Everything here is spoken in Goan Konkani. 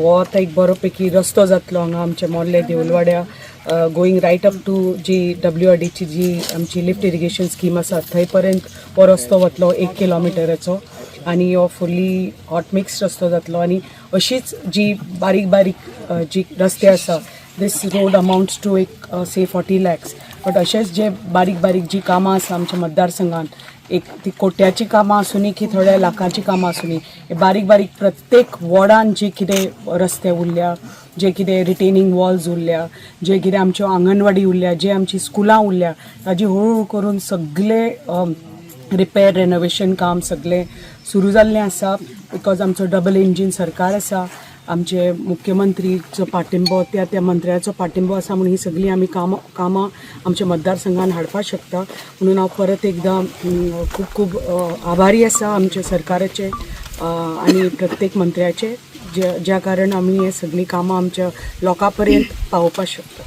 हो आतां एक बरो पैकी रस्तो जातलो हांगा आमच्या मोर्ले देवलवाड्या गोईंग रायट अप टू जी WRDची जी आमची लिफ्ट इरिगेशन स्कीम आसा थंय पर्यंत हो रस्तो वतलो 1 किलोमिटराचो आनी हो फुल्ली हॉट मिक्स रस्तो जातलो. आनी अशीच जी बारीक बारीक जी रस्ते आसा, दीस रोड अमाउंट्स टू एक से 40 लॅक्स, बट अशेंच जे बारीक बारीक जी कामां आसा आमच्या मतदारसंघात, एक ती कोट्याची कामां आसुनी की थोड्या लाखांची कामां आसुनी, हे बारीक बारीक प्रत्येक वॉर्डान जे कितें रस्ते उरल्या, जे कितें रिटेनिंग वॉल्स उरल्या, जे कितें आमच्यो आंगणवाडी उरल्या, जे आमची स्कुलां उरल्या, ताजी हळूहळू करून सगळे रिपेर रेनोवेशन काम सगळें सुरू जाल्लें आसा, because आमचो डबल इंजीन सरकार आसा. आमचे मुख्यमंत्रीचो पाठिंबो, त्या त्या मंत्र्याचो पाठिंबो आसा म्हणून ही सगळीं आमी कामां आमच्या मतदारसंघान हाडपाक शकता. म्हणून हांव परत एकदां खूब खूब आभारी आसा आमच्या सरकाराचे आनी प्रत्येक मंत्र्याचे, ज्या कारण आमी हे सगळीं कामां आमच्या लोकां पर्यंत पावोवपाक शकता.